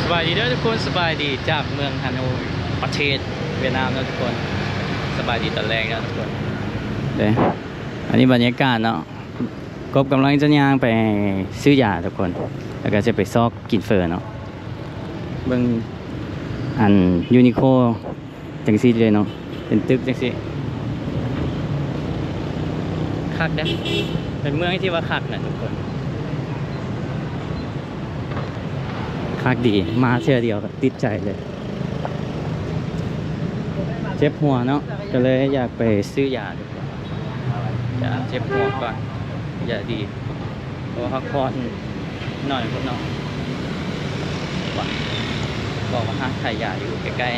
ສະບາຍດີເດີທຸກຄົນ, ສະບາຍດີຈາກເມືອງຮາໂນຍ ປະເທດຫວຽດນາມເນາະທຸກຄົນ. ສະບາຍດີຕອນແລງເນາະທຸກຄົນເດ້. ອັນນີ້ບັນຍາກາດເນາະ, ກົບກຳລັງຈະຍ່າງໄປຊື້ຢາທຸກຄົນ, ແລ້ວກໍຈະໄປຊອກກິນເຝີເນາະ. ເບິ່ງອັນຢູນິໂຄ ຈັ່ງຊີ້ເລີຍເນາະ, ເປັນຕຶກຈັ່ງຊີ້. ຄັກເດ້, ເປັນເມືອງທີ່ວ່າຄັກນະທຸກຄົນ, ຄັກດີ, ມາເທື່ອດຽວກໍຕິດໃຈເລີຍ. ເຈັບຫົວເນາະ, ກໍເລີຍຢາກໄປຊື້ຢາ ຢາເຈັບຫົວກ່ອນ, ຢາດີ, ເພາະວ່າພັກຜ່ອນໜ້ອຍພຸ້ນເນາະ. ບອກວ່າຮ້ານຂາຍຢາຢູ່ໃກ້ໆ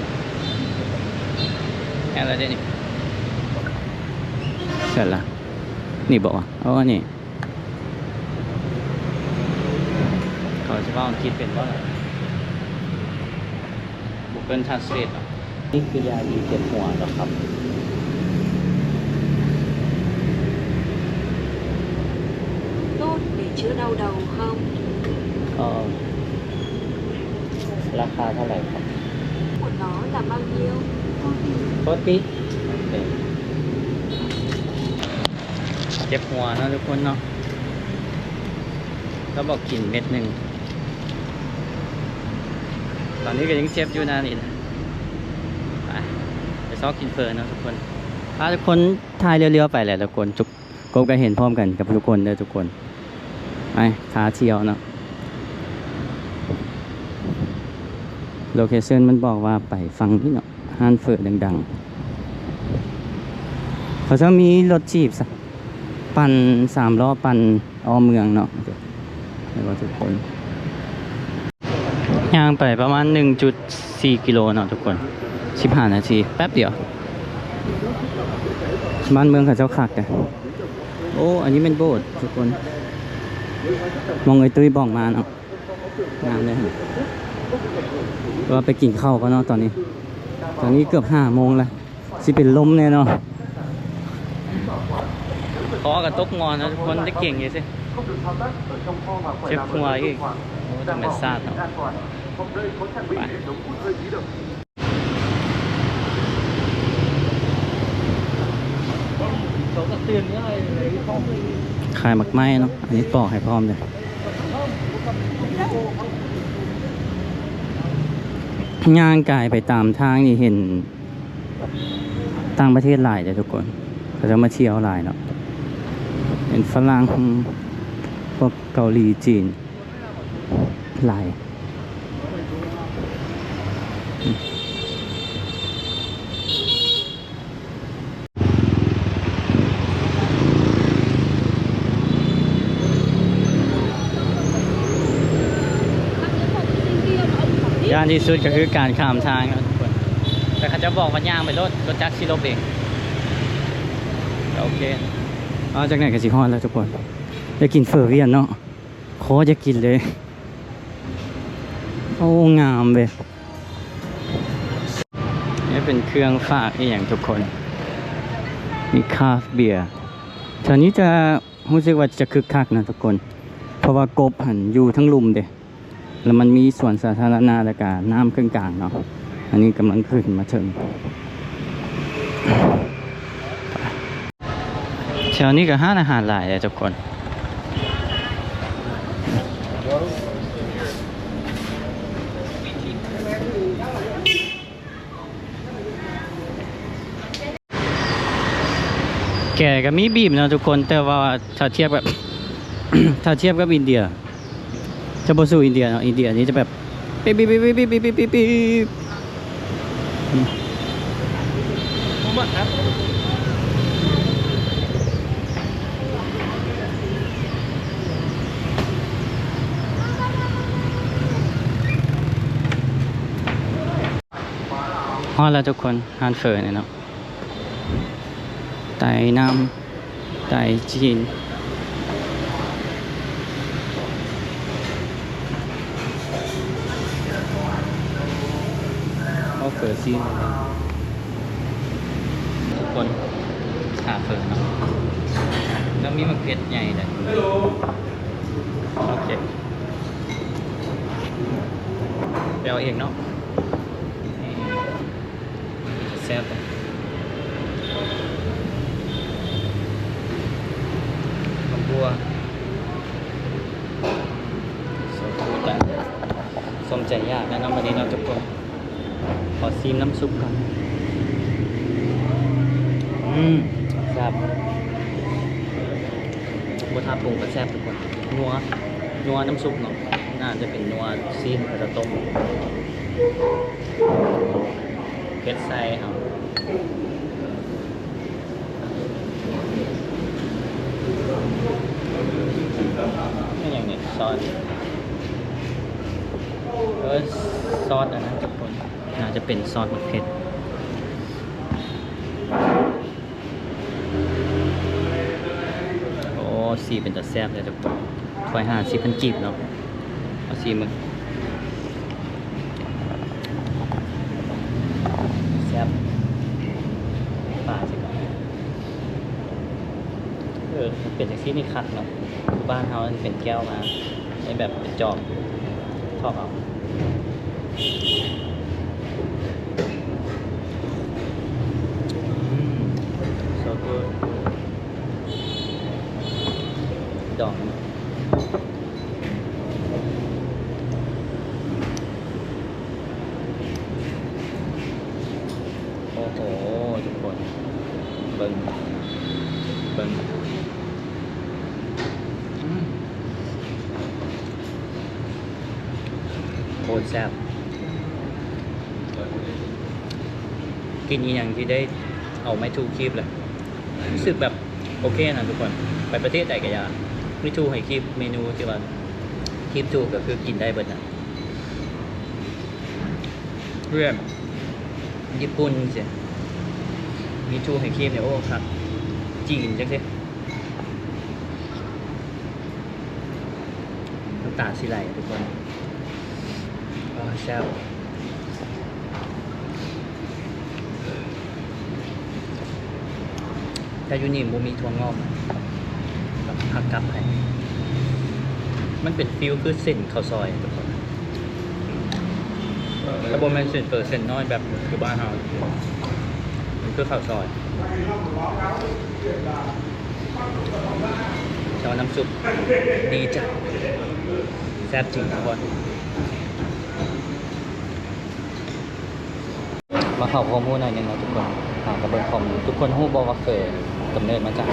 ແມ່ນລະເດນີ້. ໃສລະ? ນີ້ບໍ? ອໍ ນີ້. ເຂົາຊິເວົ້າອັງກິດເປັນບໍ່ລະ? Google Translate ເນາະ. ນີ້ຄືຢາດີເຈັບຫົວເນາະຄັບ. Tốt để chữa đau đầu không? ເອີ ລາຄາເທົ່າໃດຄັບ? Một gói là bao nhiêu? Forty. ໂອເຄ. ເຈັບຫົວເນາະທຸກຄົນເນາະ, ລາວບອກກິນເມັດໜຶ່ງ. ຕອນນີ້ກໍຍັງເຈັບຢູ່ນະນີ້ນະ. ໄປ ໄປຊອກກິນເຝີເນາະທຸກຄົນ. ພາທຸກຄົນຖ່າຍລຽວໆໄປແຫຼະທຸກຄົນ, ກົບກໍເຫັນພ້ອມກັນກັບທຸກຄົນເດີທຸກຄົນ. ໄປ ພາທ່ຽວເນາະ. Location ມັນບອກວ່າໄປຝັ່ງນີ້ເນາະ, ຮ້ານເຝີດັງໆ. ເຂົາເຈົ້າມີລົດຖີບ ປັ່ນສາມລໍ້ປັ່ນອ້ອມເມືອງເນາະ ເຫັນບໍ່ທຸກຄົນ. ຍ່າງໄປປະມານໜຶ່ງຈຸດສີ່ກິໂລເນາະທຸກຄົນ, ສິບຫ້ານາທີ ແປັບດຽວ. ບ້ານເມືອງເຂົາເຈົ້າຄັກເດ້. ໂອ້ ອັນນີ້ແມ່ນໂບດທຸກຄົນ, ມອງເອີຍຕຸ້ຍບອກມາເນາະ. ງາມເດ້. ແຕ່ວ່າໄປກິນເຂົ້າກ່ອນເນາະຕອນນີ້, ຕອນນີ້ເກືອບຫ້າໂມງແລ້ວ, ຊິເປັນລົມແນ່ເນາະ. ຄໍກໍຕົກງອນນະທຸກຄົນ, ໄດ້ເກັ່ງຢູ່ຊິ, ເຈັບຫົວອີກ. ໂອ້ ທຳມະຊາດເນາະ. ໄປ. ຂາຍໝາກໄມ້ເນາະ, ອັນນີ້ປອກໃຫ້ພ້ອມເດີ. ຍ່າງກາຍໄປຕາມທາງນີ້ເຫັນຕ່າງປະເທດຫຼາຍເດີທຸກຄົນ, ເຂົາເຈົ້າມາທ່ຽວຫຼາຍເນາະ, ເຫັນຝຣັ່ງ ພວກເກົາຫຼີ ຈີນ ຫຼາຍ. ຢ້ານທີ່ສຸດກໍຄືການຂ້າມທາງເນາະທຸກຄົນ, ແຕ່ເຂົາເຈົ້າບອກວ່າຍ່າງໄປໂລດ, ລົດຈັກຊິຫຼົບເອງ. ໂອເຄ, ເອົາ ຈັກໜ້ອຍກໍຊິຮອດແລ້ວທຸກຄົນ. ໄດ້ກິນເຝີຫວຽດເນາະ. ໂຄດຢາກກິນເລີຍ. ໂອ້ ງາມເວີຍ. ນີ້ເປັນເຄື່ອງຝາກອີ່ຫຍັງທຸກຄົນ. ມີຄຣາຟເບຍ. ແຖວນີ້ຈະ ຮູ້ສຶກວ່າຈະຄຶກຄັກນະທຸກຄົນ, ເພາະວ່າກົບຫັ້ນຢູ່ເທິງລຸ່ມເດ້, ແລ້ວມັນມີສວນສາທາລະນະ ແລ້ວກະນ້ຳເຄິ່ງກາງເນາະ. ອັນນີ້ກຳລັງຂຶ້ນມາເທິງ. ແຖວນີ້ກໍຮ້ານອາຫານຫຼາຍເດ້ທຸກຄົນ. ແກກໍມີບີບເນາະທຸກຄົນ, ແຕ່ວ່າຖ້າທຽບກັບ ຖ້າທຽບກັບອິນເດຍ ຈະບໍ່ສູ້ອິນເດຍເນາະ. ອິນເດຍນີ້ຈະແບບ ປີບ ປີບ ປີບ ປີບ ປີບ ປີບ ປີບ ປີບ. ຮອດແລ້ວທຸກຄົນ, ຮ້ານເຝີນີ້ເນາະ. ໄຕນ້ຳ ໄຕຈີນ. ເອົາເຝີຊີນ ທຸກຄົນ ຖ້າເຝີເນາະ. ແລ້ວມີໝາກເຜັດໃຫຍ່ເດ້. ໂອເຄ. ໄປເອົາເອງເນາະ. ແຊບເດ ໝາກບົວ ສົມໃຈຢາກແລ້ວເນາະ ບັດນີ້ເນາະທຸກຄົນ. ຂໍຊີມນ້ຳຊຸບກ່ອນ. ອືມ ແຊບ ບໍ່ຖ້າປຸງກໍແຊບທຸກຄົນ. ນົວ ນົວນ້ຳຊຸບເນາະ ໜ້າຈະເປັນນົວຊີ້ນເຂົາເຈົ້າຕົ້ມ ເຮັດໃສ່ເຮົາ. ແມ່ນຫຍັງນີ້? ຊອດ ເອີ ຊອດອັນນັ້ນທຸກຄົນ ໜ້າຈະເປັນຊອດໝາກເຜັດ. ໂອ້ ສີເປັນຕາແຊບເລີຍທຸກຄົນ. ຖ້ວຍຫ້າສິບພັນກີບເນາະ. ເອົາຊີມເບິ່ງ. ແຊບ ປາຊິກ່ອນ. ເອີ ມັນເປັນຈັ່ງຊີ້ນີ້ຄັກເນາະ. ຢູ່ບ້ານເຮົາມັນເປັນແກ້ວມາ ໃຫ້ແບບເປັນຈອກ ຊອກເອົາ. ອືມ so good. ດອງ ໂອ້ໂຫ ທຸກຄົນ ເບິ່ງ ເບິ່ງ ອືມ ໂຄດແຊບ. ກິນອີ່ຫຍັງທີ່ໄດ້ເອົາໄມ້ທູກຄີບແລ້ວ ຮູ້ສຶກແບບໂອເຄນະທຸກຄົນ. ໄປປະເທດໃດກໍຢ່າ ໄມ້ທູກໃຫ້ຄີບເມນູທີ່ວ່າ ຄີບທູກກໍຄືກິນໄດ້ເບິດນະ. ເພື່ອນ ຍີ່ປຸ່ນຈັ່ງຊີ້ ມີທູກໃຫ້ຄີບນີ້ ໂອ້ ຄັກ. ຈີນຈັ່ງຊີ້ ນ້ຳຕາຊິໄຫຼທຸກຄົນ. ໂອ້ ແຊບ. ແຕ່ຢູ່ນີ້ບໍ່ມີຖົ່ວງອກ ແບບຜັກກັບໃຫ້ ມັນເປັນຟີລຄືເສັ້ນເຂົ້າຊອຍທຸກຄົນ. ແຕ່ບໍ່ແມ່ນເສັ້ນເຝີເສັ້ນນ້ອຍແບບຢູ່ບ້ານເຮົາ ມັນຄືເຂົ້າຊອຍ. ແຕ່ວ່ານ້ຳຊຸບດີຈັດ ແຊບຈິງທຸກຄົນ. ມາເຂົ້າຂໍ້ມູນໜ້ອຍໜຶ່ງເນາະທຸກຄົນ. ຫາກະເບິ່ງຂໍ້ມູນ ທຸກຄົນຮູ້ບໍ່ວ່າເຝີກຳເນີດມາຈາກ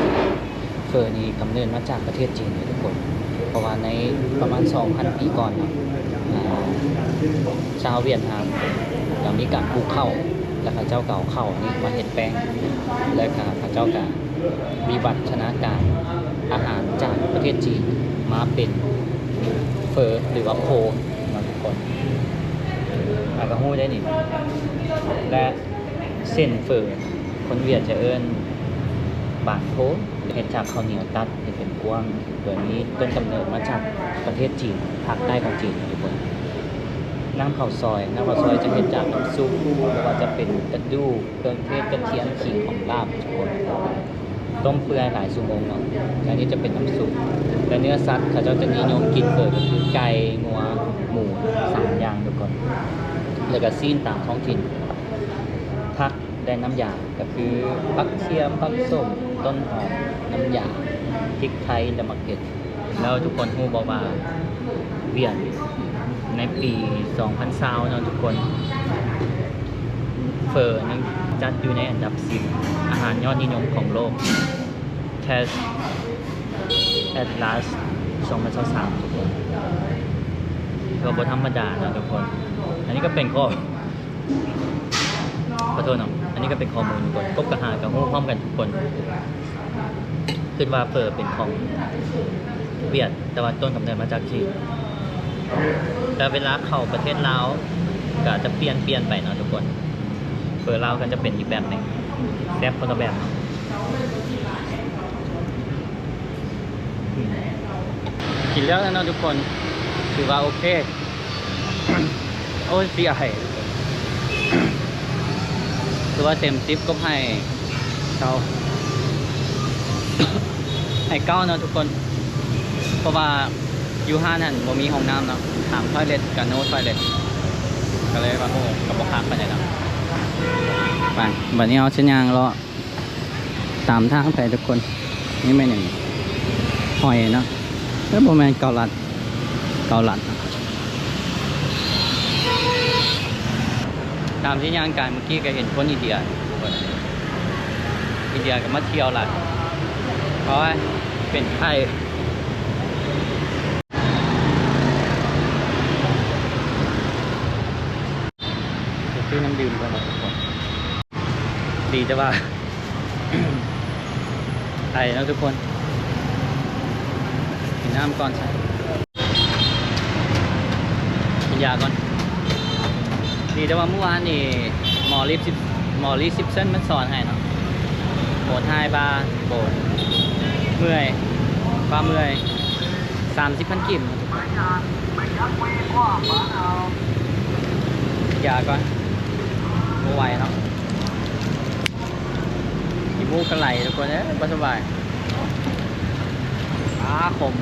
ເຝີນີ້ກຳເນີດມາຈາກປະເທດຈີນເດ້ທຸກຄົນ. ເພາະວ່າໃນປະມານສອງພັນປີກ່ອນເນາະ ອາ ຊາວຫວຽດນາມກະມີການປູກເຂົ້າ ແລ້ວເຂົາເຈົ້າກະເອົາເຂົ້ານີ້ມາເຮັດແປ້ງ ແລ້ວກະເຂົາເຈົ້າກະວິວັດທະນາການອາຫານຈາກປະເທດຈີນມາເປັນເຝີ ຫຼືວ່າໂພ ເນາະທຸກຄົນ. ອາ ກະຮູ້ໄດ້ນີ້ ແລະ ເສັ້ນເຝີ ຄົນຫວຽດຈະເອີ້ນບານໂພ ເຮັດຈາກເຂົ້າໜຽວຕັດໃຫ້ເປັນກ້ວງ. ເຝີນີ້ຕົ້ນກຳເນີດມາຈາກປະເທດຈີນ ພາກໃຕ້ຂອງຈີນເນາະທຸກຄົນ. ນ້ຳເຂົ້າຊອຍ ນ້ຳເຂົ້າຊອຍຈະເຮັດຈາກນ້ຳຊຸບ ບໍ່ວ່າຈະເປັນກະດູກ ເຄື່ອງເທດ ກະທຽມ ຂີງ ຫອມ ລາບທຸກຄົນ. ຕົ້ມເປື່ອຍຫຼາຍຊົ່ວໂມງເນາະ. ແລະ ນີ້ຈະເປັນນ້ຳຊຸບ ແລະ ເນື້ອສັດ ເຂົາເຈົ້າຈະນິຍົມກິນເຝີ ກໍຄືໄກ່ ງົວ ໝູ ສາມຢ່າງທຸກຄົນ ແລ້ວກະຊີ້ນຕາມທ້ອງຖິ່ນ. ຜັກ ແລະ ນ້ຳຢາ ກໍຄືບັກທຽມ ບັກສົ້ມ ຕົ້ນຫອມ ນ້ຳຢາ ພິກໄທ ແລະ ໝາກເຜັດ. ແລ້ວທຸກຄົນຮູ້ບໍ່ວ່າຫວຽດໃນປີສອງພັນຊາວເນາະທຸກຄົນ ເຝີຍັງຈັດຢູ່ໃນອັນດັບສິບອາຫານຍອດນິຍົມຂອງໂລກ Taste Atlas ສອງພັນຊາວສາມທຸກຄົນ ກໍບໍ່ທຳມະດາເນາະທຸກຄົນ. ອັນນີ້ກໍເປັນຂໍ້ ຂໍໂທດເນາະ ອັນນີ້ກໍເປັນຂໍ້ມູນທຸກຄົນ ກົບກະຫາກະຮູ້ພ້ອມກັນທຸກຄົນ. ຄິດວ່າເຝີເປັນຂອງຫວຽດ ແຕ່ວ່າຕົ້ນກຳເນີດມາຈາກຈີນ ແຕ່ເວລາເຂົ້າປະເທດລາວກະຈະປ່ຽນ ປ່ຽນໄປເນາະທຸກຄົນ. ເຝີລາວກໍຈະເປັນອີກແບບໜຶ່ງ ແຊບຄົນລະແບບເນາະ. ກິນແລ້ວເນາະທຸກຄົນ ຖືວ່າໂອເຄ. ໂອ້ຍ ເສຍຫາຍ ຖືວ່າເຕັມສິບ ກົບໃຫ້ເກົ້າ ໃຫ້ເກົ້າເນາະທຸກຄົນ. ເພາະວ່າຢູ່ຮ້ານຫັ້ນບໍ່ມີຫ້ອງນ້ຳເນາະ ຖາມທອຍເລັດກະໂນທອຍເລັດ. ກໍເລີຍວ່າ ໂອ້ ກໍບໍ່ຄັກປານໃດເນາະ. ໄປ ບັດນີ້ເຮົາຊິຍ່າງເລາະຕາມທາງໄປທຸກຄົນ. ນີ້ແມ່ນຫຍັງ? ຫອຍເນາະ. ເອີ ບໍ່ແມ່ນເກົາລັດ ເກົາລັດ. ຕາມທີ່ຍ່າງກາຍເມື່ອກີ້ກໍເຫັນຄົນອິນເດຍ ອິນເດຍກໍມາທ່ຽວຫຼາຍ ໂອ້ຍ ເປັນໄຂ້. ຊື້ນ້ຳດື່ມກ່ອນເນາະທຸກຄົນ. ດີແຕ່ວ່າ ໄອເນາະທຸກຄົນ. ກິນນ້ຳກ່ອນຊະ ກິນຢາກ່ອນ. ດີແຕ່ວ່າມື້ວານນີ້ໝໍລີບ ໝໍລີຊິບເຊັນມັນສອນໃຫ້ເນາະ. ໂບດຫາຍບ່າ ໂບດເມື່ອຍ ບ່າເມື່ອຍ. ສາມສິບພັນກີບ. ຢາກ່ອນ ບໍ່ໄຫວເນາະ. ຂີ້ມູກກໍໄຫຼທຸກຄົນເອີຍ ບໍ່ສະບາຍ. ອາ ຂົມ.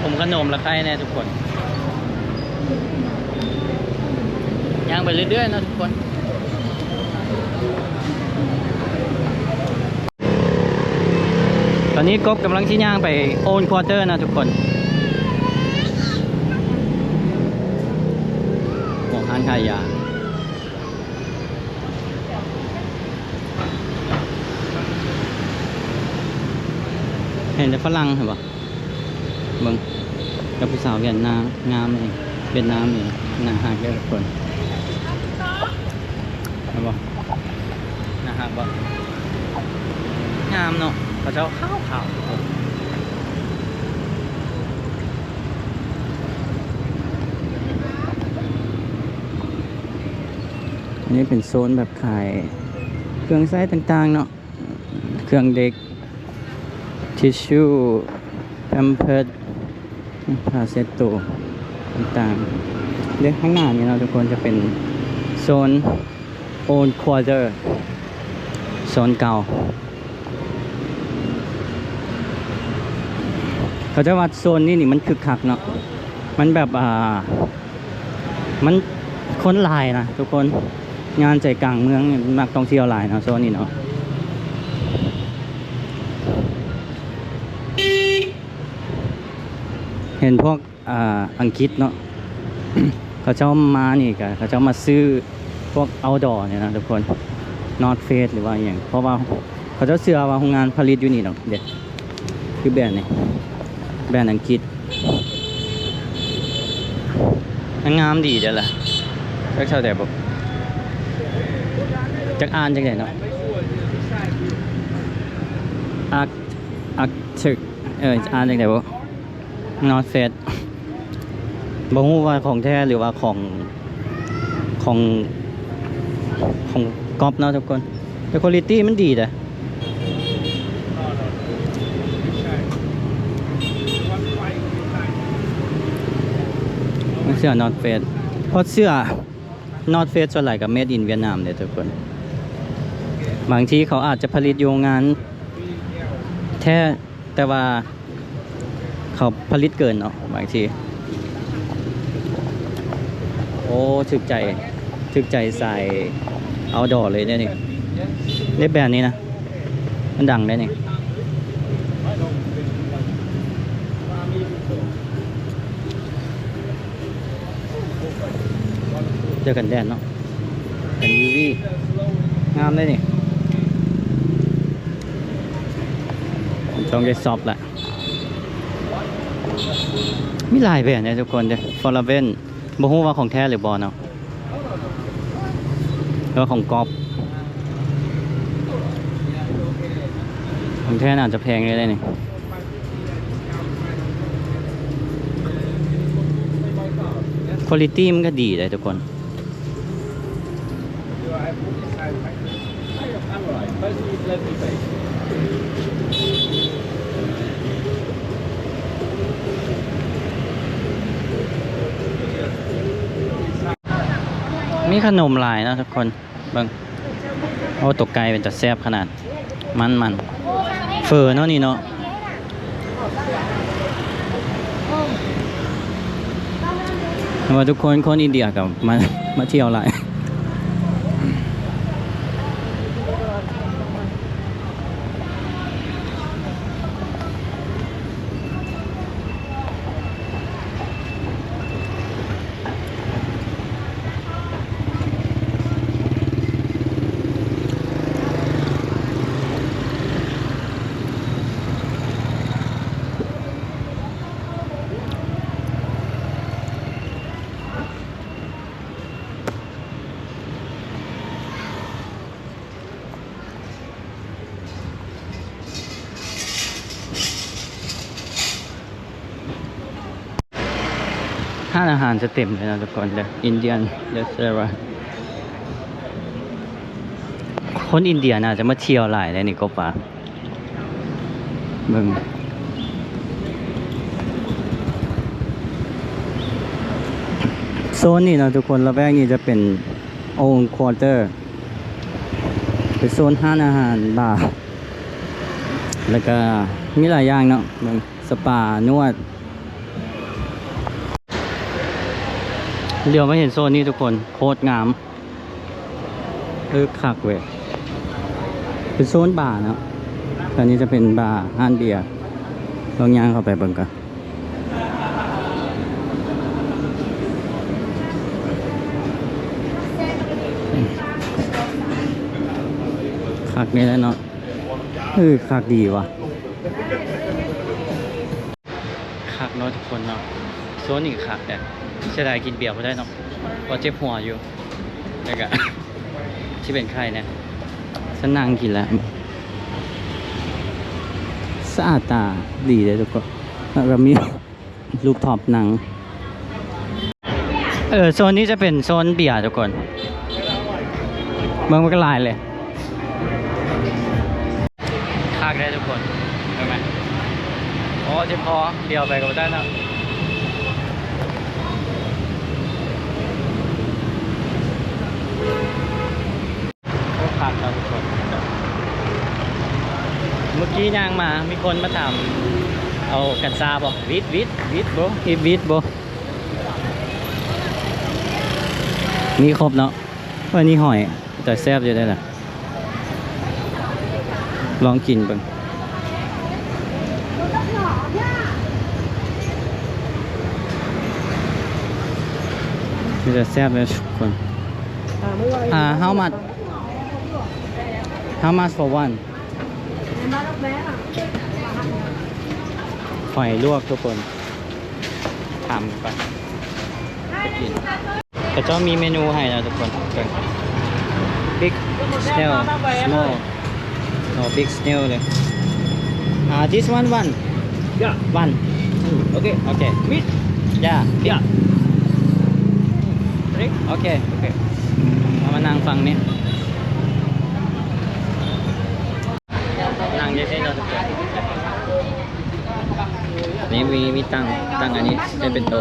ຜົມຂະໜົມລະໄຄແນ່ທຸກຄົນ. ຍ່າງໄປເລື້ອຍໆເນາະທຸກຄົນ. ຕອນນີ້ກົບກຳລັງຊິຍ່າງໄປໂອນຄວເຕີເນາະທຸກຄົນ. ໂອ້ ຮ້ານຂາຍຢາ. ເຫັນແຕ່ຝຣັ່ງ ເຫັນບໍ່? ເບິ່ງ ກັບຜູ້ສາວຫວຽດນາມ ງາມເດ ຫວຽດນາມນີ້ ໜ້າຮັກເດີທຸກຄົນ. ເຫັນບໍ່? ໜ້າຮັກບໍ່? ງາມເນາະ ເຂົາເຈົ້າຂາວໆ ທຸກຄົນ. ອັນນີ້ເປັນໂຊນແບບຂາຍເຄື່ອງໃຊ້ຕ່າງໆເນາະ. ເຄື່ອງເດັກ ທິດຊູ ແພມເພີດ ຜ້າເຊັດໂຕຕ່າງໆເດ້. ທາງໜ້ານີ້ເນາະທຸກຄົນ ຈະເປັນໂຊນໂອນຄວເຕີ ໂຊນເກົ່າ. ເຂົາເຈົ້າວ່າໂຊນນີ້ນີ້ມັນຄຶກຄັກເນາະ ມັນແບບ ອ່າ ມັນຄົນຫຼາຍນະທຸກຄົນ. ງານໃຈກາງເມືອງນີ້ ນັກທ່ອງທ່ຽວຫຼາຍເນາະ ໂຊນນີ້ເນາະ. ເຫັນພວກ ອ່າ ອັງກິດເນາະ ເຂົາເຈົ້າມານີ້ກະ ເຂົາເຈົ້າມາຊື້ພວກເອົາດໍນີ້ນະທຸກຄົນ North Face ຫຼືວ່າອີ່ຫຍັງ ເພາະວ່າ ເຂົາເຈົ້າເຊື່ອວ່າໂຮງງານຜະລິດຢູ່ນີ້ດອກເດ ຄືແບຣນນີ້ ແບຣນອັງກິດ. ມັນງາມດີເດ້ລະ ຈັກເທົ່າໃດບໍ່ ຈັກອ່ານຈັ່ງໃດເນາະ Arc-, Arctic ເອີ ອ່ານຈັ່ງໃດບໍ່? North Face ບໍ່ຮູ້ວ່າຂອງແທ້ ຫຼືວ່າຂອງ ຂອງ ຂອງກັອບເນາະທຸກຄົນ ແຕ່ quality ມັນດີເດ້. ເສື້ອ North Face ເພາະເສື້ອ North Face ສ່ວນຫຼາຍກໍ made in Vietnam ເດ້ທຸກຄົນ. ບາງທີເຂົາອາດຈະຜະລິດຢູ່ໂຮງງານແທ້ ແຕ່ວ່າເຂົາຜະລິດເກີນເນາະ ບາງທີ. ໂອ້ ຖືກໃຈ ຖືກໃຈສາຍ outdoor ເລີຍເດ້ນີ້ ເລັບແບນນີ້ນະ ມັນດັງເດ້ນີ້. ເສື້ອກັນແດດເນາະ ກັນ UV ງາມເດ້ນີ້ ຕ້ອງໄດ້ຊອບລະ. ມີຫຼາຍແບຣນເດ້ທຸກຄົນເດ້ Fjällräven ບໍ່ຮູ້ວ່າຂອງແທ້ຫຼືບໍ່ເນາະ ຫຼືວ່າຂອງກັອບ. ຂອງແທ້ໜ້າຈະແພງເລີຍເດ້ນີ້ quality ມັນກໍດີເດ້ທຸກຄົນ. ມີຂະໜົມຫຼາຍເນາະທຸກຄົນ ເບິ່ງ ໂອ້ ຕົວໄກ່ເປັນຕາແຊບຂະໜາດ ມັນໆ. ເຝີເນາະນີ້ເນາະ ແຕ່ວ່າທຸກຄົນ ຄົນອິນເດຍກໍມາ ມາທ່ຽວຫຼາຍ. ຮ້ານອາຫານຈະເຕັມເລີຍນະທຸກຄົນເດີ ອິນເດຍນເຣສເຕີຣານ. ຄົນອິນເດຍໜ້າຈະມາທ່ຽວຫຼາຍເດ້ນີ້ ກົບວ່າ ເບິ່ງ ໂຊນນີ້ເນາະທຸກຄົນ ລະແວກນີ້ຈະເປັນໂອລຄວເຕີ ເປັນໂຊນຮ້ານອາຫານ ບາ ແລ້ວກະມີຫຼາຍຢ່າງເນາະ ເບິ່ງ ສະປາ ນວດ ດຽວມາເຫັນໂຊນນີ້ທຸກຄົນ ໂຄດງາມ. ເອີ ຄັກເວີຍ ເປັນໂຊນບາເນາະ ອັນນີ້ຈະເປັນບາ ຮ້ານເບຍ ລອງຍ່າງເຂົ້າໄປເບິ່ງກ່ອນ. ຄັກນີ້ແຫຼະເນາະ ເອີ ຄັກດີວ່ະ. ຄັກເນາະທຸກຄົນເນາະ ໂຊນນີ້ຄັກແທ້ ເສຍດາຍກິນເບຍບໍ່ໄດ້ເນາະ ເພາະເຈັບຫົວຢູ່ ແລ້ວກະຊິເປັນໄຂ້ແດ່. ຊັ້ນນັ່ງກິນລະ ສະອາດຕາດີເດ້ທຸກຄົນ ແລ້ວກະມີລູບທັອບນັ່ງ. ເອີ ໂຊນນີ້ຈະເປັນໂຊນເບຍທຸກຄົນ ເບິ່ງມັນກໍຫຼາຍເລີຍ. ຄັກເດ້ທຸກຄົນ ເຫັນໄໝ? ໂອ້ ເຈັບຄໍ ດຽວໄປກໍບໍ່ໄດ້ແລ້ວ. ໂອ້ ຄັກເນາະທຸກຄົນ ເມື່ອກີ້ຍ່າງມາ ມີຄົນມາຖາມເອົາກັນຊາບໍ່? ວິດ ວິດ ວິດບໍ່? ອີບ ວິດບໍ່? ມີຄົບເນາະ. ອັນນີ້ຫອຍ ແຕ່ແຊບຢູ່ເດ້ລະ ລອງກິນເບິ່ງ ເປັນຕາແຊບເດ້ທຸກຄົນ. ອ່າ how much how much for one? ຫອຍລວກທຸກຄົນ ຖາມກ່ອນ ໄປກິນ. ເຂົາເຈົ້າມີເມນູໃຫ້ນະທຸກຄົນ ເບິ່ງ big snail, small, no, big snail ເລີຍ. ອ່າ this one, one. Yeah. One. Okay. Okay. Meat? Yeah. Yeah. Drink? Okay. Okay. ເອົາມານັ່ງຝັ່ງນີ້. ນັ່ງຢູ່ນີ້ເນາະທຸກຄົນ ນີ້ມີ ມີຕັ່ງ ຕັ່ງອັນນີ້ໃຫ້ເປັນໂຕະ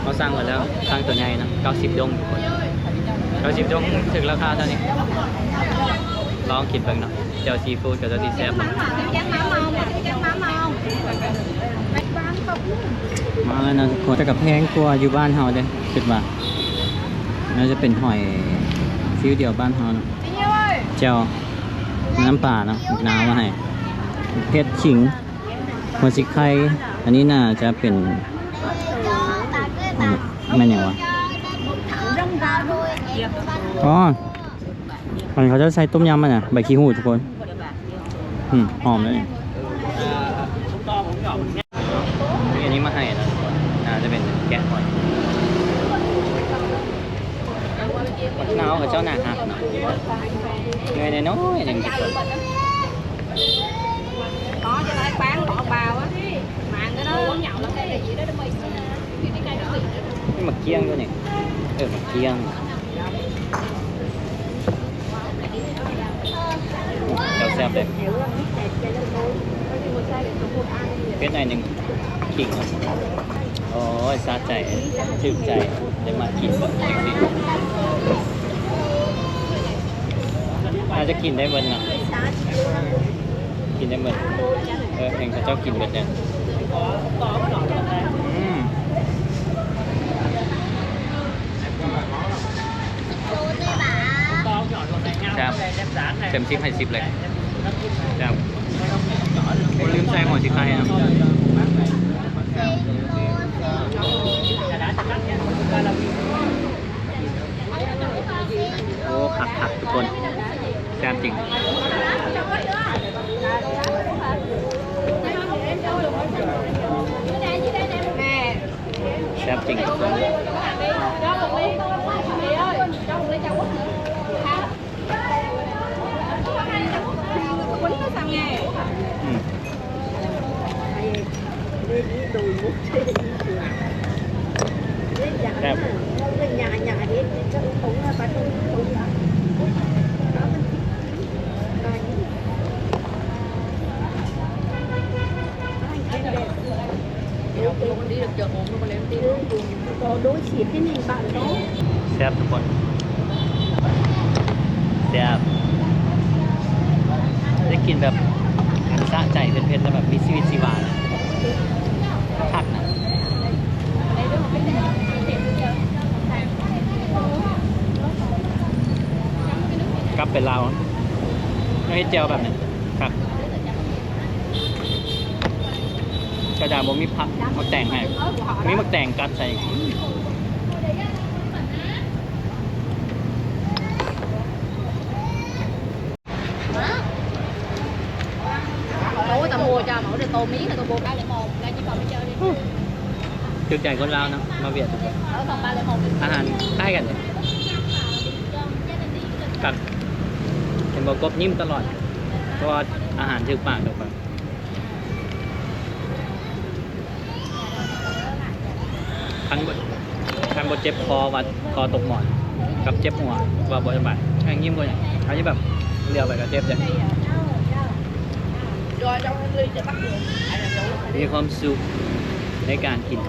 ເຮົາສັ່ງໄວ້ແລ້ວ ສັ່ງໂຕໃຫຍ່ເນາະ ເກົ້າສິບດົງທຸກຄົນ ເກົ້າສິບດົງ ຖືກລາຄາເທົ່ານີ້ ລອງກິນເບິ່ງເນາະ ແຈ່ວຊີຟູດກໍຈະຊິແຊບ ມາແລ້ວນະທຸກຄົນ ແຕ່ກໍແພງກວ່າຢູ່ບ້ານເຮົາເດ້ ຄິດວ່າ ໜ້າຈະເປັນຫອຍຟີວດຽວບ້ານເຮົາເນາະ ແຈ່ວ ນ້ຳປາເນາະ ໝາກນາວມາໃຫ້ ເຜັດ ຂິງ ຫົວສີໄຄ ອັນນີ້ໜ້າຈະເປັນ ແມ່ນຫຍັງວະ ອໍ ມັນເຂົາຈະໃສ່ຕົ້ມຍຳຫັ້ນນະ ໃບຂີ້ຫູດທຸກຄົນ ອືມ ຫອມເລີຍ. ມີອັນນີ້ມາໃຫ້ນະ ໜ້າຈະເປັນແກະຫອຍ ໝາກນາວເຂົາເຈົ້າໜ້າຮັກເນາະ ໜ່ວຍນ້ອຍໆໜຶ່ງ ມີໝາກກ້ຽງດ້ວຍນີ້ ເອີ ໝາກກ້ຽງ. ແຈ່ວແຊບເດ້ ເຜັດໜ້ອຍໜຶ່ງ ຂິງ ໂອ້ຍ ສະໃຈ ຖືກໃຈ ໄດ້ມາກິນແບບນີ້. ໜ້າຈະກິນໄດ້ເບິດເນາະ ກິນໄດ້ເບິດ. ເອີ ເຫັນເຂົາເຈົ້າກິນເບິດແລ້ວ. ອືມ ແຊບ ເຕັມສິບໃຫ້ສິບເລີຍ. ແຊບ ໂອ້ ລືມໃສ່ຫົວຊິໄຄເນາະ. ໂອ້ ຄັກໆ ທຸກຄົນ ແຊບຈິງ ແຊບຈິງທຸກຄົນ. ອືມ ແຊບ. ແຊບທຸກຄົນ ແຊບ ໄດ້ກິນແບບ ອັນ ສະໃຈເຜັດໆ ແລ້ວແບບມີຊີວິດຊີວາ ຄັກນະ. ກັບໄປລາວ ເຮັດແຈ່ວແບບນີ້ ຄັກ. ກະດາບໍ່ມີຜັກ ໝາກແຕງໃຫ້ ມີໝາກແຕງກັດໃສ່. ຖືກໃຈຄົນລາວເນາະ ມາຫວຽດ ອາຫານຄ້າຍກັນເດ ຄັກ. ເຫັນບໍ່ ກົບຍິ້ມຕະຫຼອດ ເພາະວ່າອາຫານຖືກປາກເຂົາ. ຄັນບໍ່ ຄັນບໍ່ເຈັບຄໍວ່າຄໍຕົກໝອນ ກັບເຈັບຫົວວ່າບໍ່ສະບາຍ ແຮ່ງຍິ້ມບໍ່ຫຍັງ. ອັນນີ້ແບບ ດຽວໄປກໍເຈັບເດ້ ມີຄວາມສຸກໃນການກິນ.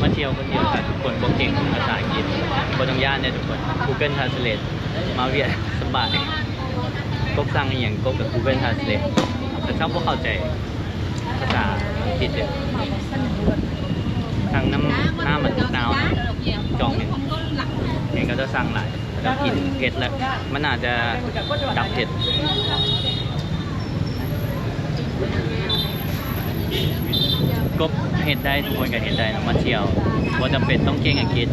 ມາທ່ຽວຄົນດຽວກັນ ທຸກຄົນບໍ່ເກັ່ງພາສາອັງກິດ ບໍ່ຕ້ອງຢ້ານເດ້ທຸກຄົນ Google Translate ມາຫວຽດສະບາຍ. ກົບສັ່ງອີ່ຫຍັງ ກົບກັບ Google Translate ແຕ່ເຂົາບໍ່ເຂົ້າໃຈພາສາອັງກິດເດ້. ສັ່ງນ້ຳ ນ້ຳອັນນາວນະ ຈອງນີ້ ເຫັນເຂົາເຈົ້າສັ່ງຫຼາຍ. ແລ້ວກິນເຜັດແລ້ວ ມັນອາດຈະດັບເຜັດ. ກົບເຮັດໄດ້ ທຸກຄົນກໍເຮັດໄດ້ເນາະ ມາທ່ຽວ ບໍ່ຈຳເປັນຕ້ອງເກັ່ງອັງກິດ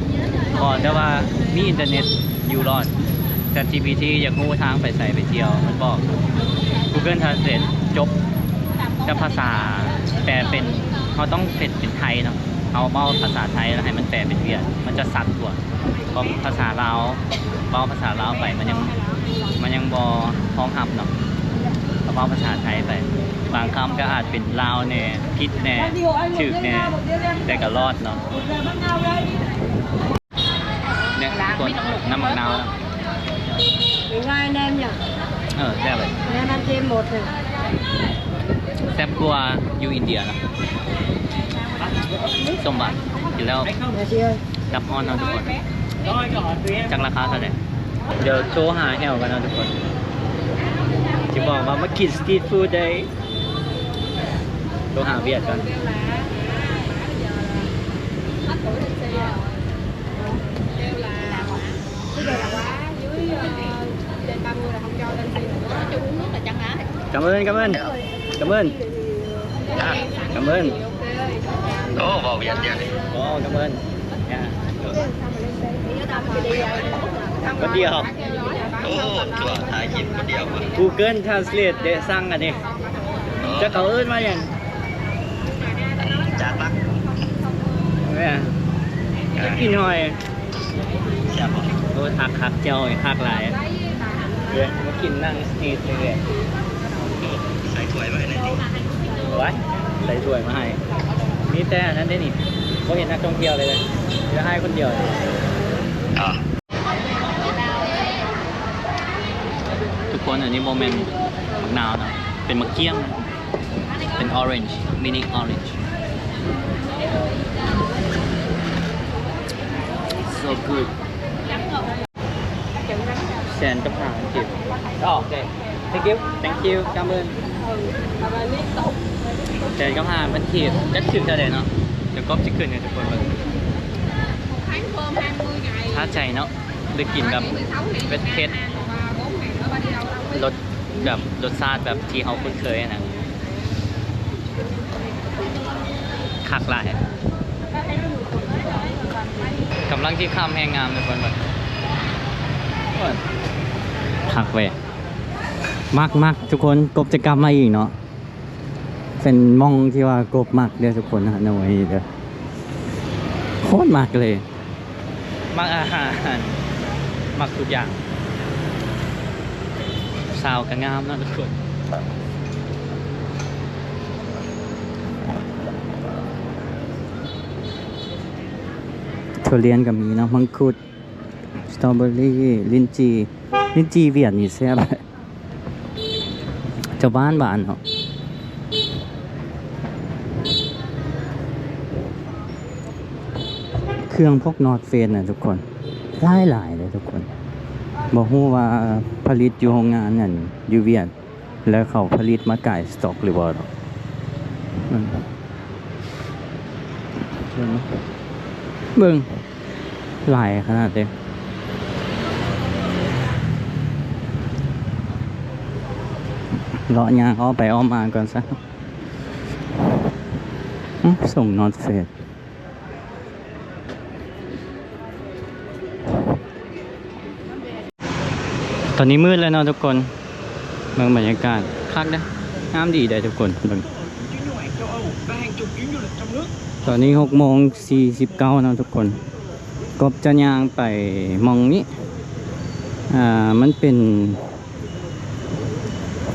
ຂໍແຕ່ວ່າມີອິນເຕີເນັດຢູ່ລອດ. ChatGPT ຢາກຮູ້ທາງໄປໃສໄປທ່ຽວ ມັນບອກ Google Translate ຈົບ. ແຕ່ພາສາແປເປັນ ເຮົາຕ້ອງເຮັດເປັນໄທເນາະ ເຮົາເວົ້າພາສາໄທແລ້ວໃຫ້ມັນແປເປັນຫວຽດ ມັນຈະຊັດກວ່າ. ເພາະພາສາລາວ ເວົ້າພາສາລາວໄປ ມັນຍັງ ມັນຍັງບໍ່ຮອງຮັບເນາະ. ເຮົາເວົ້າພາສາໄທໄປ ບາງຄຳກໍອາດເປັນລາວແດ່ ຜິດແດ່ ຖືກແດ່ ແຕ່ກໍລອດເນາະ. ເນຍ ທຸກຄົນ ນ້ຳໝາກນາວເນາະ ງ່າຍແນມຫຍັງ ເອີ ແຊບເລີຍ ແນມມັນເຕັມໝົດເລີຍ ແຊບກວ່າຢູ່ອິນເດຍເນາະ. ສົ້ມຫວານ ກິນແລ້ວດັບຮ້ອນເນາະທຸກຄົນ. ຈັກລາຄາເທົ່າໃດ? ດຽວໂທຫາແອວກັນເນາະທຸກຄົນ ຊິບອກວ່າມາກິນສະຕຣີດຟູດໄດ້. ໂທຫາຫວຽດກ່ອນ. ກຳເອີ້ນ ກຳເອີ້ນ ກຳເອີ້ນ ກຳເອີ້ນ. ໂອ້ ເວົ້າຫວຽດດຽວນີ້ ໂອ້ ກຳເອີ້ນ ຄົນດຽວ. ໂອ້ ຕົວະ ຖ່າຍຄລິບຄົນດຽວ. Google Translate ເດ້ ສັ່ງອັນນີ້ ຈັກເຂົາເອີ້ນວ່າຫຍັງ? ຈາປັກ ແມ່ນ ກິນຫອຍ. ແຊບບໍ່? ໂອ້ຍ ຄັກໆ ແຈ່ວນີ້ຄັກຫຼາຍ. ເອີ ມາກິນນັ່ງສະຕຣີດເລື້ອຍໆ. ໃສ່ຖ້ວຍມາໃຫ້ແດ່ຕິ. ວ້າຍ ໃສ່ຖ້ວຍມາໃຫ້. ມີແຕ່ອັນນັ້ນເດ້ນີ້ ບໍ່ເຫັນນັກທ່ອງທ່ຽວເລີຍ ເຫຼືອອ້າຍຄົນດຽວ. ທຸກຄົນ ອັນນີ້ບໍ່ແມ່ນ ໝາກນາວເນາະ ເປັນໝາກກ້ຽມ ເປັນ orange, mini orange. So good. ແສນກັບຫ້າພັນກີບ. ໂອເຄ thank you, thank you. ກຳເບິ່ງ ແສນກັບຫ້າພັນກີບ ຈັກຖືກເທົ່າໃດເນາະ? ດຽວກອບຊິຂຶ້ນໃຫ້ທຸກຄົນເບິ່ງ. ທ້າໃຈເນາະ ໄດ້ກິນແບບເຜັດໆ ລົດ ແບບລົດຊາດແບບທີ່ເຮົາຄຸ້ນເຄີຍນະ ຄັກຫຼາຍ. ກຳລັງຊິຂ້າມແຮ່ງງາມທຸກຄົນ ເບິ່ງ ຄັກເວີຍ. ມັກໆ ທຸກຄົນ ກົບຈະກັບມາອີກເນາະ. ເປັນໝ່ອງທີ່ວ່າກົບມັກເດີ້ທຸກຄົນ ຮາໂນຍນີ້ເດີ້ ໂຄດມັກເລີຍ. ມັກອາຫານ ມັກທຸກຢ່າງ. ສາວກໍງາມເນາະທຸກຄົນ. ທຸລຽນກໍມີເນາະ ມັງຄຸດ ສະຕໍເບີຣີ ລິ້ນຈີ່. ລິ້ນຈີ່ຫວຽດນີ້ແຊບ. ຈະຫວານໆ ເນາະ. ເຄື່ອງພວກ North Face ນະທຸກຄົນ ຫຼາຍໆ ເລີຍທຸກຄົນ. ບໍ່ຮູ້ວ່າຜະລິດຢູ່ໂຮງງານນັ້ນຢູ່ຫວຽດ ແລ້ວເຂົາຜະລິດມາຂາຍສະຕັອກຫຼືບໍ່ເນາະ. ເບິ່ງ ເບິ່ງ ຫຼາຍຂະໜາດເດ້. ເລາະຍ່າງອ້ອມໄປອ້ອມມາກ່ອນຊະ. ສົ່ງ North Face. ຕອນນີ້ມືດແລ້ວເນາະທຸກຄົນ. ເບິ່ງບັນຍາກາດຄັກເດ້ ງາມດີເດ້ທຸກຄົນ. ເບິ່ງ ຕອນນີ້ຫົກໂມງສີ່ສິບເກົ້າເນາະທຸກຄົນ. ກົບຈະຍ່າງໄປໝ່ອງນີ້ ອ່າ ມັນເປັນ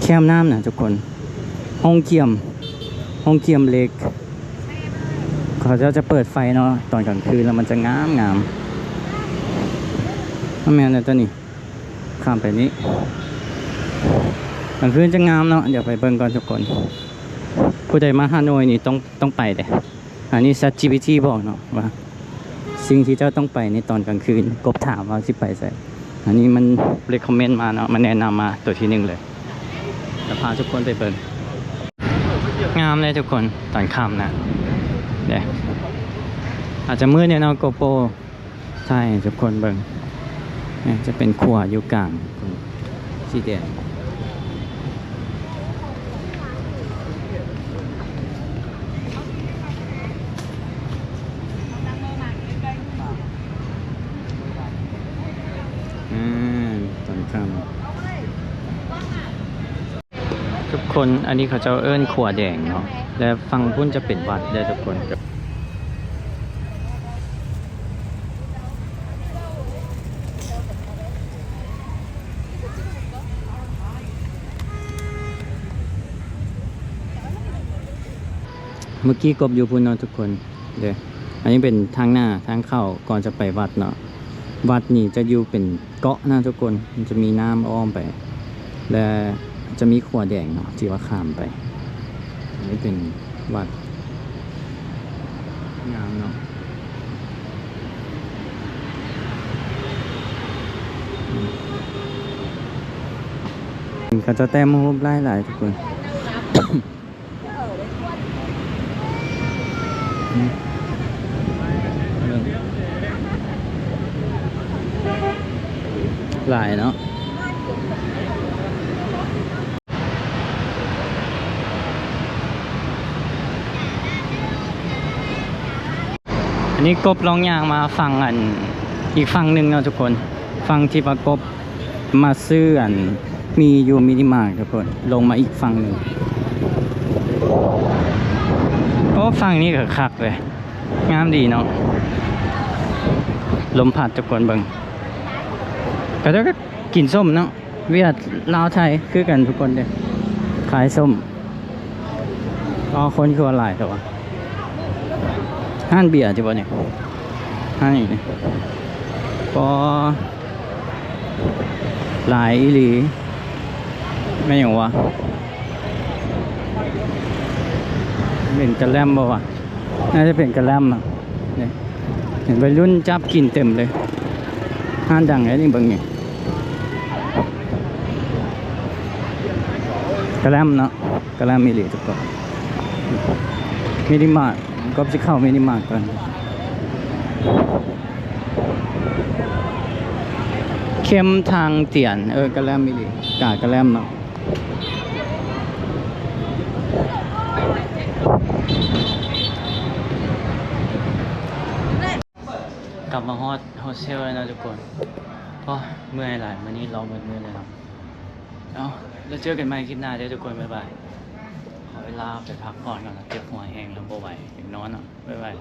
ແຄມນ້ຳນະທຸກຄົນ. ໂຮງກຽມ ໂຮງກຽມເລັກ ເຂົາເຈົ້າຈະເປີດໄຟເນາະ ຕອນກາງຄືນແລ້ວມັນຈະງາມໆ. ມັນແມ່ນແລ້ວຕົວນີ້ ຂ້າມໄປນີ້ ກາງຄືນຈະງາມເນາະ. ດຽວໄປເບິ່ງກ່ອນທຸກຄົນ. ຜູ້ໃດມາຮາໂນຍນີ້ຕ້ອງ ຕ້ອງໄປເດ້. ອັນນີ້ ChatGPT ບອກເນາະວ່າ ສິ່ງທີ່ເຈົ້າຕ້ອງໄປໃນຕອນກາງຄືນ. ກົບຖາມວ່າຊິໄປໃສ. ອັນນີ້ມັນ recommend ມາເນາະ ມັນແນະນຳມາຕົວທີໜຶ່ງເລີຍ. ຈະພາທຸກຄົນໄປເບິ່ງ. ງາມເລີຍທຸກຄົນ ຕອນຄ່ຳນະ. ເດ້ ອາດຈະມືດແດ່ເນາະ GoPro ຖ່າຍໃຫ້ທຸກຄົນເບິ່ງ. ນີ້ຈະເປັນຂົວຢູ່ກາງ ສີແດງ. ອາ ຕອນຄ່ຳ ທຸກຄົນ. ອັນນີ້ເຂົາເຈົ້າເອີ້ນຂົວແດງເນາະ ແລະ ຝັ່ງພຸ້ນຈະເປັນວັດເດີ້ທຸກຄົນ. ເມື່ອກີ້ກົບຢູ່ພຸ້ນເນາະທຸກຄົນເດີ້. ອັນນີ້ເປັນທາງໜ້າທາງເຂົ້າກ່ອນຈະໄປວັດເນາະ. ວັດນີ້ຈະຢູ່ເປັນເກາະນະທຸກຄົນ ມັນຈະມີນ້ຳອ້ອມໄປ ແລະ ຈະມີຂົວແດງເນາະ ທີ່ວ່າຂ້າມໄປ. ອັນນີ້ເປັນວັດ ງາມເນາະ. ເຂົາເຈົ້າແຕ້ມຮູບຫຼາຍໆ ທຸກຄົນ. ຫຼາຍເນາະ. ອັນນີ້ກົບລອງຍ່າງມາຝັ່ງອັນ ອີກຝັ່ງໜຶ່ງເນາະທຸກຄົນ. ຝັ່ງທີ່ວ່າກົບ ມາຊື້ອັນ ມີຢູ່ມິນິມາດທຸກຄົນ. ລົງມາອີກຝັ່ງໜຶ່ງ. ໂອ້ ຝັ່ງນີ້ກໍຄັກເລີຍ ງາມດີເນາະ. ລົມພັດທຸກຄົນເບິ່ງ. ເຂົາເຈົ້າກໍກິນສົ້ມເນາະ. ຫວຽດ ລາວ ໄທ ຄືກັນທຸກຄົນເດ້ ຂາຍສົ້ມ. ອໍ ຄົນຄືວ່າຫຼາຍແທ້ວະ. ຮ້ານເບຍຕິບໍ່ນີ້? ຮ້ານນີ້ ປໍ ຫຼາຍອີ່ຫຼີ. ແມ່ນຫຍັງວະ? ເປັນກະແລັມບໍ່ວະ? ໜ້າຈະເປັນກະແລັມນະ. ນີ້ ເຫັນໄວລຸ້ນຈັບກິນເຕັມເລີຍ. ຮ້ານດັງເດ້ນີ້ ເບິ່ງນີ້. ກະແລັມເນາະ, ກະແລັມອີ່ຫຼີທຸກຄົນ. ມິນິມາດ, ກໍຊິເຂົ້າມິນິມາດກ່ອນ. ເຄັມທາງຕຽນ, ເອີ ກະແລັມອີ່ຫຼີ, ກາກະແລັມເນາະ. ກັບມາຮອດໂຮສເທວແລ້ວເນາະທຸກຄົນ. ໂອ້ຍ ເມື່ອຍຫຼາຍ, ມື້ນີ້ລໍໝົດມື້ເລີຍເນາະ. ເອົາ ແລ້ວເຈີກັນໃໝ່ຄລິບໜ້າເດີ້ທຸກຄົນ, ບາຍບາຍ. ຂໍເວລາໄປພັກຜ່ອນກ່ອນນະ, ເຈັບຫົວແຮງແລ້ວ ບໍ່ໄຫວ, ຢາກນອນເນາະ. ບາຍບາຍ.